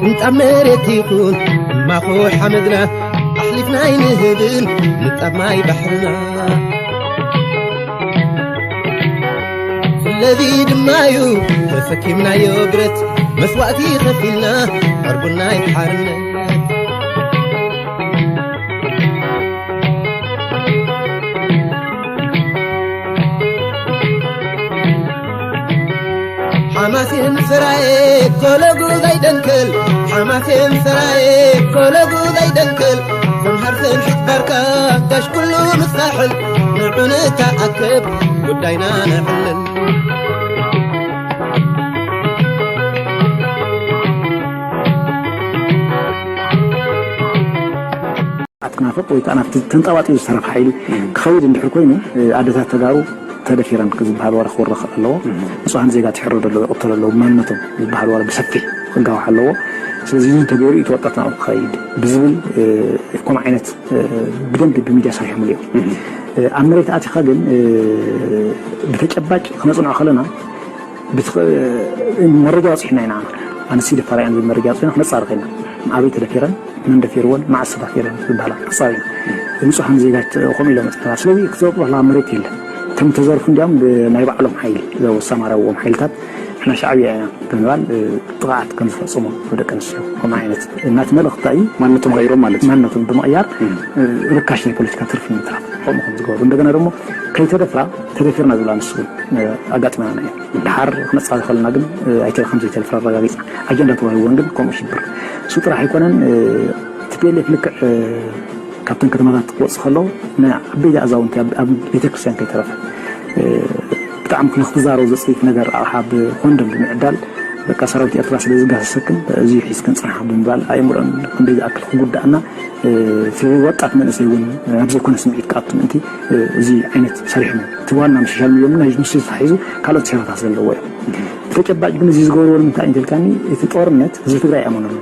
ንጣብ መሬት ይኹን ማኹ ሓመድና ኣሕሊፍና ኣይንህብን ንጣብ ማይ ባሕርና። ስለዚ ድማ እዩ ተሰኪምናዮ ብረት መስዋእቲ ከፊልና ዕርቡና ሓርነት። ሓማሴን ሰራየ ኮለጉ ዘይደንክል፣ ሓማሴን ሰራየ ኮለጉ ዘይደንክል፣ ሰምሃር ሰምሒት ባርካ ጋሽ ኩሉ ምሳሕል፣ ንዑ ንተኣከብ ጉዳይና ነዕልል። ኣትናፍቕ ወይ ከዓ ናብቲ ተንጠባጢቡ ዝተረፈ ሓይሊ ክኸይድ እንድሕር ኮይኑ፣ እ፣ ኣደታት ተጋሩ ተደፊረን ዝበሃል ወረ ክወርኽ ኣለዎ። ንጹሃን ዜጋ ትሕረዶ ኣለዎ፣ ይቕተሉ ኣለዎ፣ ማንነቶም ዝበሃል ወረ ብሰፊሕ ክጋዋሕ ኣለዎ። ስለዚ እዚ ተገይሩ እቲ ወጣት ናብኡ ክኸይድ ብዝብል፣ እ፣ ከምኡ ዓይነት፣ እ፣ ብደንቢ ብሚድያ ሰሪሖምሉ እዮም። እ፣ ኣብ መሬት ኣቲኻ ግን፣ እ፣ ብተጨባጭ ክነጽንዖ ከለና ብትኽ-፣ መረጃ ኣውጺሕና ኢና። ኣነሲ ደፋር እየን ዝብል መረጃ ኣውጺሕና ክነጻርቕ ኢና። ኣበይ ተደፊረን፣ መን ደፊርወን፣ መዓስ ተደፊረን ዝበሃላ ክጻር ኢና። ንጹሃን ዜጋት ከምኡ ኢሎም መጽናዕታት። ስለዚ ክትዘርጥሮ ከለኻ መሬት የለን። እቶም ተዘርፉ እንዲያውም ብናይ ባዕሎም ሓይሊ፣ እዞም ዝሰማረዎም ሓይልታት ንሕና ሻዕብያ ኢና ብምባል፣ እ፣ ጥቕዓት ከም ዝፈጽሙ ኣብ ደቂ ኣንስትዮ ከምኡ ዓይነት እናቲ መልእኽቲ እዩ። ማንነቶም ቀይሮም ማለት እዩ። ማንነቶም ብምቕያር፣ እ፣ ርካሽ ናይ ፖለቲካ ትርፊ ንምትራፍ ከምኡ ከም ዝገበሩ። እንደገና ደግሞ ከይተደፍራ ተደፊርና ዝብላ ንሱ እውን፣ እ፣ ኣጋጢመና እዩ። ድሓር ክነጻሪ ከለና ግን፣ እ፣ ኣይተ-፣ ከም ዘይተደፍራ ኣረጋጊጽና። ኣጀንዳ ተዋሂብወን ግን ከምኡ ሽብር። እሱ ጥራሕ ኣይኮነን፣ እ፣ ቲ ፒ ኤል ኤፍ ልክዕ፣ እ፣ ካብተን ከተማታት ክወጽእ ከሎ፣ ንዓበይቲ ኣዛውንቲ ኣብ፣ ኣብ ቤተክርስትያን ከይተረፈ፣ እ፣ ብጣዕሚ ንክትዛረቡ ዘጽይፍ ነገር፣ ኣቕሓ ብኮንዶም ብምዕዳል፣ በቃ ሰራዊት ኤርትራ ስለ ዝጋሰሰክን፣ እዚ ሒዝክን ጽንሓ ብምባል፣ ኣእምሮን ክንደይ ዝኣክል ክጉዳእና፣ እ፣ እቲ ወጣት መንእሰይ እውን ናብ ዘይኮነ ስምዒት ክኣቱ ምእንቲ፣ እ፣ እዚ ዓይነት ሰሪሖም እዮም። እቲ ዋና ምስ ሶሻል ሚድያ እውን ናይ ንሱ ተታሒዙ ካልኦት ሴራታት ዘለዎ እዮም። ብተጨባጭ ግን እዚ ዝገብርዎ ንምንታይ እዩ እንተልካኒ፣ እቲ ጦርነት ህዝቢ ትግራይ ኣይኣመኖን።